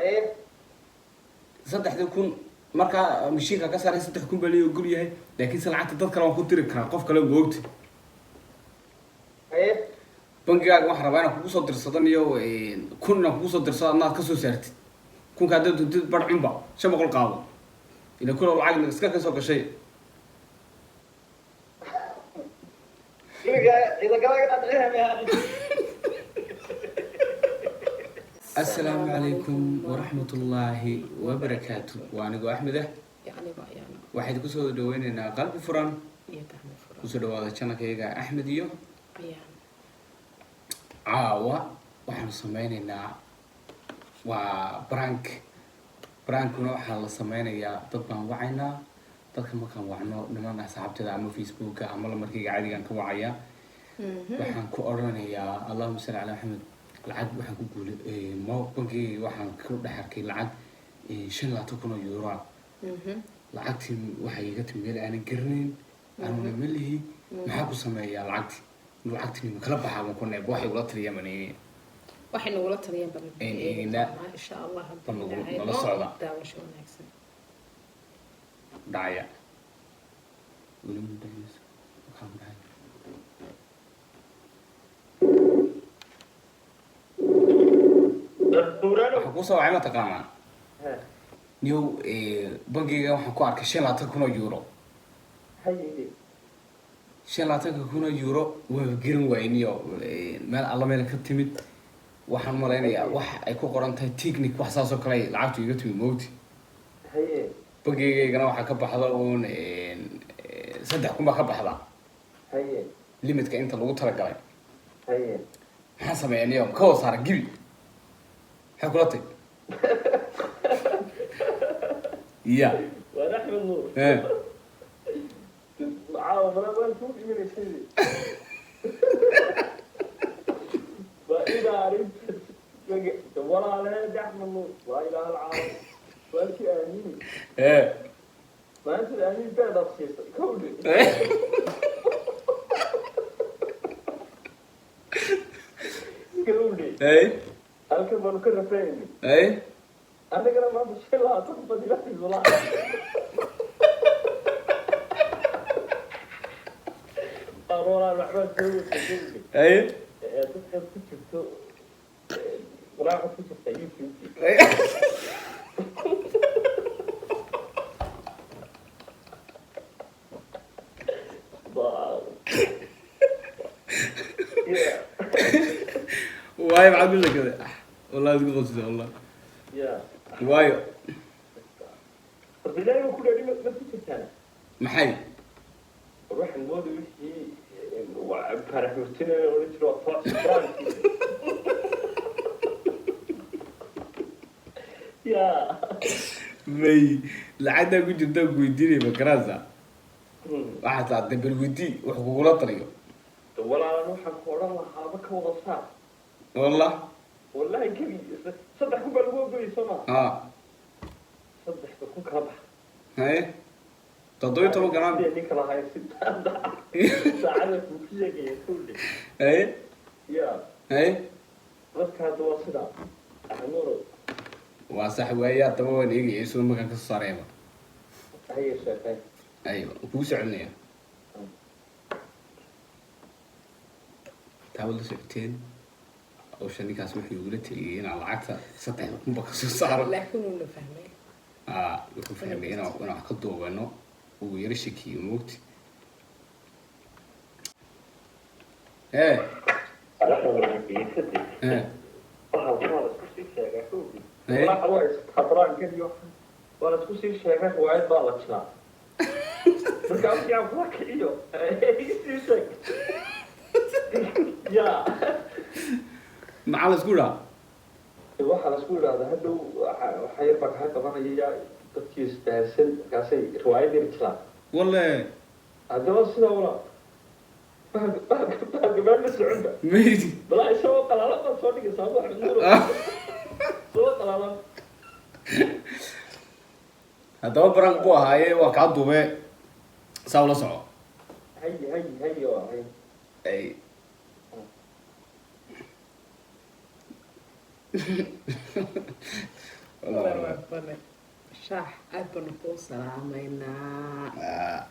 Haye. 3000 markaa mashiinka ka saaray, 3000 baa lii ogol yahay, laakiinse lacagta dad kale waan ku diri karaa, qof kale moogta. Haye. Bangigaaga waxaan rabaa inaan kugu soo dirsadan iyo 1000 inaan kugu soo dirsado, adna aad kasoo saartid kunka. Haddaad doontid bar cunba, 500 qaado, ila kun oo lacag iska kasoo gashay. Iminka ciidankalaaga dhadhicinayaa. Assalaamu calaykum waraxmatullaahi wabarakaatu. Waa anigoo Axmed ah. Yacni waa ayaana. Waxayd kusoo dhaweyneynaa qalbi furan iyo gacmo furan. Kusoo dhawaada channelkayga Axmed iyo ayaan. Caawa waxaanu sameyneynaa waa prank. Prankuna waxaa la sameynayaa, dad baan wacaynaa. Dadka markaan wacno, niman asxaabteeda ama Facebooka ama lamarkayga caadigaan ka wacaya, waxaan ku odhanayaa, "Allahuma salli calaa Maxamed, lacag waxaan ku guulay mo bankigayga, waxaan ku dhex arkay lacag 25,000 oo euro ah. Lacagtii waxay iga timi meel aanan garanayn, anuna ma lihi. Maxaa ku sameeyaa lacagtii? Lacagtii ma kala baxaa? Ma ku neeb waxay ula taliyaan baan eegaya." Waxay nagula taliyeen bal Een eegnaa. Insha Allah haddii Bal Ilaahay nala noo socda. Daawasho wanaagsan. Dhacaya weli ma dhacayso? Maxaa ku dhacaya? Waxaa kuu soo wacay, ma taqaanaa niyow? Bangiga waxaan ku arkay 25,000 oo euro. Haye. 25,000 oo euro waa garan waayey niyo, meel alla meel ka timid. Waxaan malaynayaa wax ay ku qoran tahay technic, wax saas oo kale ay lacagtu iga timid, moogti. Haye. Bangigaygana waxaa ka baxda uun 3000 baa ka baxda. Haye. Limitka inta lagu talagalay. Haye. Maxaan sameeyaa niyo? Ka wada saara gibi? Maxay kula tay ya? Waan Axmed Nuur. Caawa malaa waan kuu imanaysa. Waa ilaa arrinta walaaleed Axmed Nuur, waa ilaa hal caawa waalkii aamini. Maalinta aamin beed aad siisay kowdhi. Kowdhi. Halkan baanu ka rafaynay. Annagana maanta 25 bad ilaahay walaa aan walaal waxbaa soo wata kowdhi. Ee dadkaad ku jirto walaa waxaad ku jirtaa YouTube. Yeah. Waayo, maxaad ku sheekada? Wallahi isku qabsida wallah. Yeah. Waayo. Horta ilaahay buu ku dhaadhi, ma ku jirtaan? Maxay? War waxaan mooday wixii waa farax murtinaya odhan jiro, waa tooc braankii. Yeah. May, lacagtaa ku jirtaa ku weydiinaya makaraasa. Waxaa taa dabel weydii wax kugula taliyo. Walaalan, waxaan ku odhan lahaaba ka wada saar. Wallah. Wallahi kebi 3000 baa lagu ogoyay, soo maa? Ha. 3000 kala bax. Haye, 17 ganaam. Sidee ninka lahayn si saacada kuu ku sheegaya kowdhe. Haye. Yeah. Haye. Marka hadda waa sidaa, Axmed Nuurow. Waa sax waaye. Haddaba waan eegaya isagoo markaan kasoo saarayaba. Haye, sheekay. Aywa, kugu soo celinaya. Taawad la socoteen hawsha. Ninkaas wuxuu igula taliyey inaan lacagta 3000 ba kasoo saaro. Laakiin wuuna fahmay. Aa, wuxuu fahmay inaan wax ka duubano, uu yaro shakiyo, moogti. Waa la isku sii sheegaa kowdii. Waa istabraankan iyo waa la isku sii sheegaa, riwaayad baa la jilaa. Marka wixii aan kula kiciyo sii sheeg ya. Maxaa la isku idhaa? Waxaa la isku idhahdaa hadhow waxa yar baa kaa qabanaya, dadkii isbahansan, markaasay riwaayad yar jilaan. Walle. Haddaba sidaa walaa bahalka meel ma soconba. Maydi. Balaa isagoo qalaalan baad soo dhigaysaa, Axmed Nuur, soo qalaalan. Haddaba prank buu ahaaye, waa kaa duube, saa ula soco. Hay hay hay oo hay. Ay. Waa bane shaax, aad baanu kuu salaamaynaa.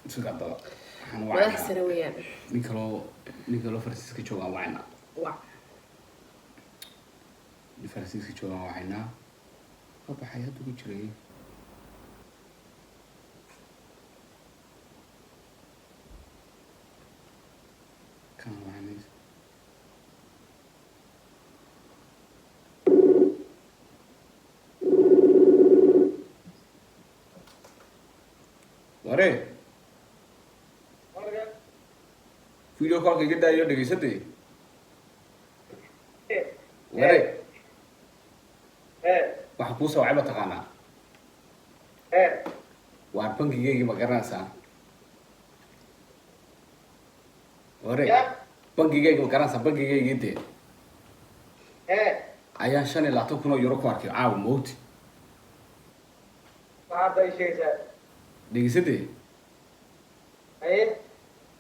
Suga haddaba, waxaan Madax wacaynaa sare weeyaan. Nin kaloo Faransiiska joogaan wacaynaa. Wac. Nin Faransiiska joogaan wacaynaa. Waa baxay, hadda ku jiray. Kan wacanay. Ware, video callka iga daayo, dhegeysatay. Ware, waxaa kuu soo wacay ma taqaanaa? Waar, bankigeygii ma garanaysaa? Ware, bangigeyga ma garanaysaa? Bankigeygii dee ayaan 25,000 oo euro ku arkay caawa, moogti. Maxaad ay sheegaysaa? Dhegeysatay. Haye.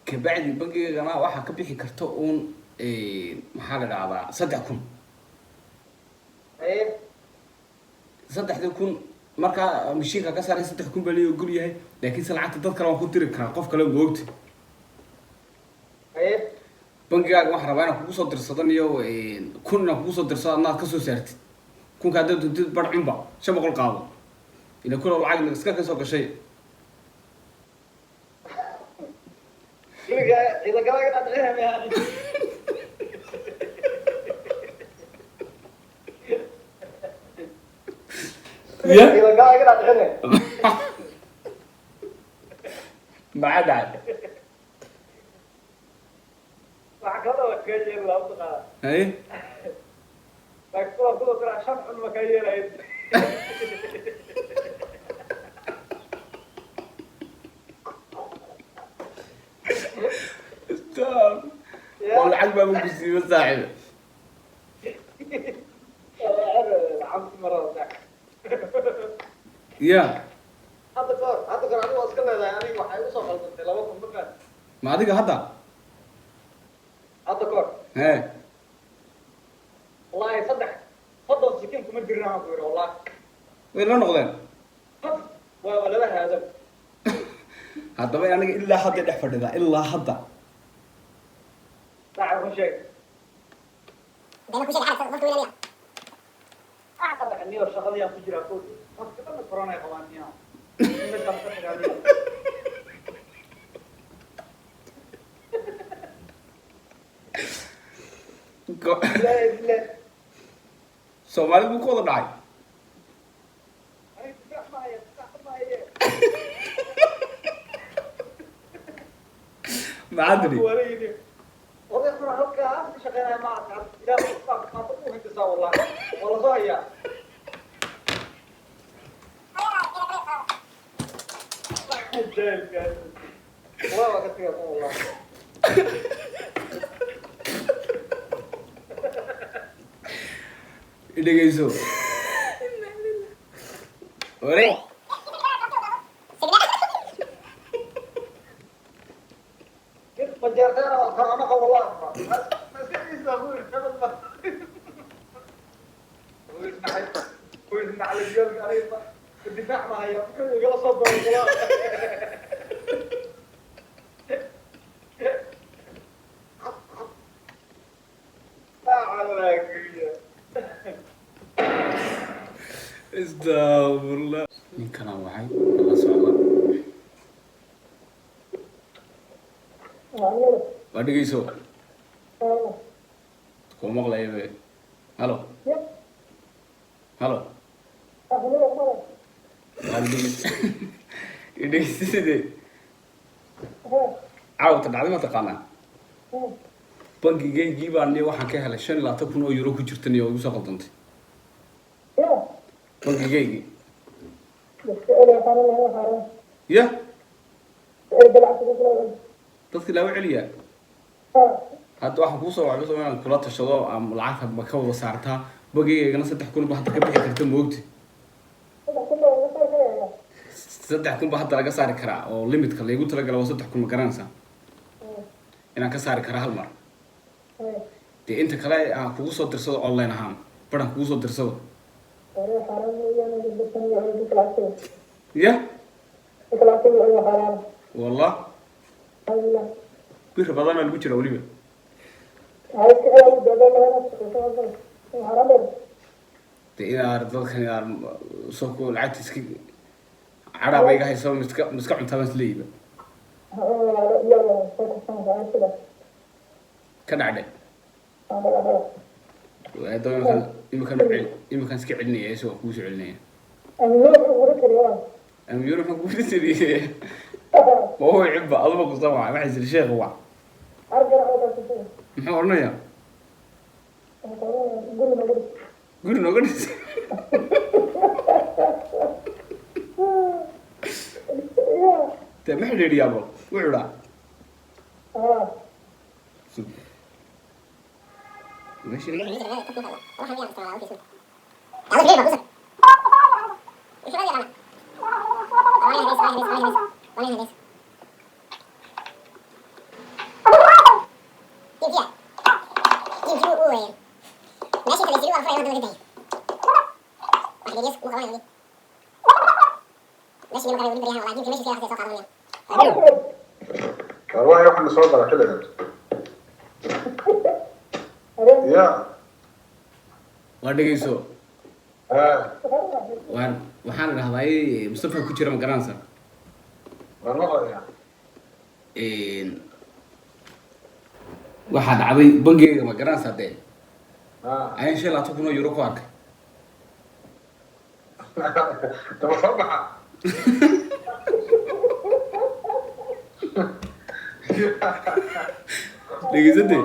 Kabacdi bankigeygana waxaa ka bixi karta uun, maxaa la dhahdaa, 3,000. Haye. 3,000 markaa mashiinka ka saaray, 3,000 baa lii ogol yahay, laakiin se lacagta dad kale waan ku diri karaa, qof kale, moogti. Haye. Bangigaaga waxaan rabaa inaan kugu soo dirsadan iyo 1,000 inaan kugu soo dirsado, adna aad ka soo saartid kunka. Haddaad doontid bar cunba, 500 qaado, ila kun oo lacag iska ka soo gashay. Iminka ciidankalaaga dhadhicinaya. Ya. Ciidankalaaga dhadhicinaya. Maxaa dhacay? Waxa kaloo wax kaa yeeli lahaa mataqaana? Haye. Laakiin kuwa kale shan xun ma kaa yeelayo. Stop. Oo lacag baaba ku siiba, saaxiib. Lacagti marada. Ya. Hadda kahor adigu waa iska leedahay, aniga waxay igu soo qaldantay 2,000 markaan. Ma adiga hadda? Hadda kahor. Hee. Wallahi 30 sikin kuma jirin aan ku yidhi, wallahi. Way la noqdeen. Waa lala haadam. Haddaba aniga ilaa hadda dhex fadhidaa, ilaa hadda. Saaca run sheeg. Niyo, shaqadii aan ku jiraa kow, dadka dhan corona ay qabaan, niyo meeshaan ka tagaa, niyo. Ilaahay bilaah. Soomaalida buu ku wada dhacay. Aniga difaac ma haya, difaac ma haye. Maxaa tiri? Wareegni oday xuna halkaa ka shaqeynaya, ma arka. Ilaah maanta u hindisaa, wallahi waa lasoo hayaa. Jailkaas wallahi waa ka tagay, wallahi. Dhegeyso, ware. Majeerteen oo corona qabo, wallahi maskaxdiisa ku yiri nabad ba wuu isnaxay aniga difaac ma haya, muxuu igala soo doonay, wallahi. Astagfirullah. Ninkanaa wacay, la socda. Waa, dhegeyso, kuma maqlaya be. Halo, halo. Waa, dhegeys, dhegeysidee. Caawta dhacday ma taqaanaa? Bankigeygii baa niyo waxaan ka helay 25,000 oo euro ku jirta, niyo igu soo qaldantay bankigeygii. Ya, dadki laagu celiyaa. Hadda waxaan kuusoo wacay bas inaan kula tashado ama lacagta ma ka wada saartaa bankigeygana. 3,000 ba hadda ka bixi karta, moogti. 3,000 ba hadda laga saari karaa, oo limitka laygu talagala waa 3,000, ma garanaysaa? Inaan ka saari karaa hal mar. Dee inta kale aan kugu soo dirsado online ahaan, baran kugu soo dirsado. Ya wallah, bir badanaa lagu jira weliba. De inaar dadkan inaar soo ku lacagta iska cadhaa ba iga hayso, miska miska cuntaa baan isleeyiba ka dhacdhe. Hadaba imikan imikan iska celinaya, isagoo kugu soo celinaya. Amiyuro maxaa kugu tiriye? Ma huwa cibba aduba kusan waa waxay siri sheekh waa muxuu odhanayaa? Guri nooga dhis. Dee ma xidhiidhiyaabo wuxuu dhaa meesha. والله waxaan soo gala xilligan ya. Waa dhegeyso. Waan waxaan idhahdaa Mustafa ku jira, ma garanaysa? Waan maqlayaa. Waxaa dhacday bangigayga, ma garanaysaa dee? Ayaan 25,000 oo euro ku arkay. Daba soo baxa. Dhegeysate.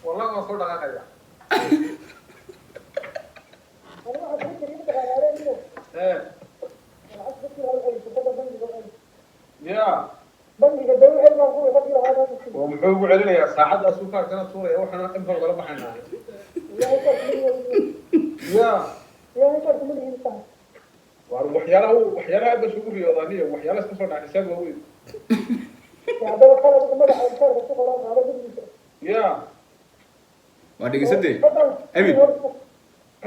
Wallahi waan soo dhaqaaqaya. Ya oo muxuu ugu celinayaa saacadda asuukaa kana tuuraya, waxaana in far kala baxaynaa ya. Waar waxyaalaha waxyaalaha hadda isugu riyoodaniyo waxyaalaha iska soo dhaca xisaab waaweyn ya. Waa dhegeysate Amin.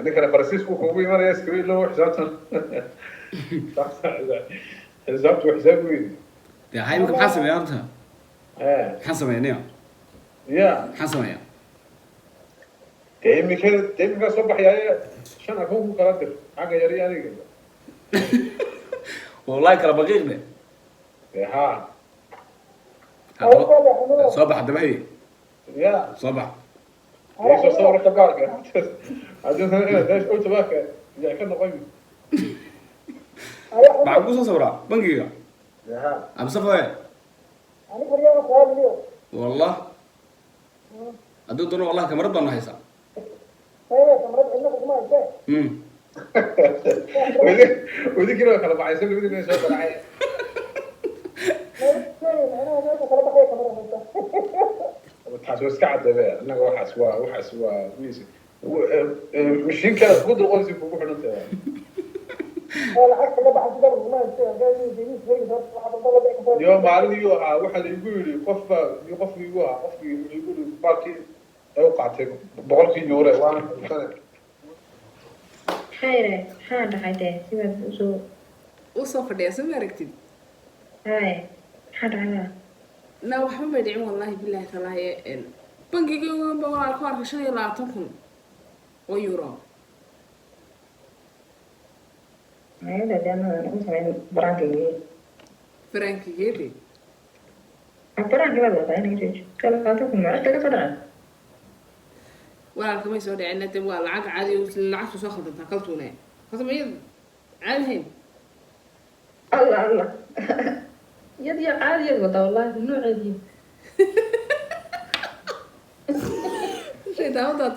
Ninkana Faransiisku wuxuu ugu imanaya iskaga iloobo xisaabtan, xisaabtu waa xisaab weyn. Dee hay imika maxaa sameeya horta? Maxaan sameeya niyo? Ya. Maxaan sameeya? Dee imika soo baxayaaye shan akoon ku kala dir xagga yar iyo adiga. Wallahi kala baqiiqde. Dee haa. Haddaba soo bax haddaba hey. Ya. Soo bax. Soo sawirka gaarka haddii inaad otabaaka yaa ka noqon. Maxaan kusoo sawiraa bangiga? Dee haa. Amsafaye wallah hadduu doono wallahi kamarad baan haysaa. Wadinkina waa kala baxaysa, labadiina soo galacay. Taas waa iska caddabe annaga, waxaas waa mis mishiinkaada kugu dulqonsi kugu xidhan tahay. Yo maalin iyuu ahaa waxaa la igu yidhi qofba qofkii igu ahaa qofkii wuxuu igu yidhi baalkii ay u qaatay 100-kii yuure waana xasuusane. Xayre, maxaa dhacay dee sidaad usoo Usoo fadhiya, soo ma aragtid? Haye, maxaa dhacay waa? Na waxba may dhicin, wallahi billahi talaahi, bangigayga waa ku arkay 25,000 oo euro. Mayada dee anaga u samayn baraankaygii. Farankigeedi. Baraanki baad wadaa inaga jooji, 25,000 ma cid kaga soo dhacay? Walaalka may soo dhicin, de waa lacag caadi oo lacagtu soo khaldantaa kaltuune horta mayad caadi hayn. Allah allah, yad iyo caadiyad wadaa wallahi nooceedii. Shaydaamada.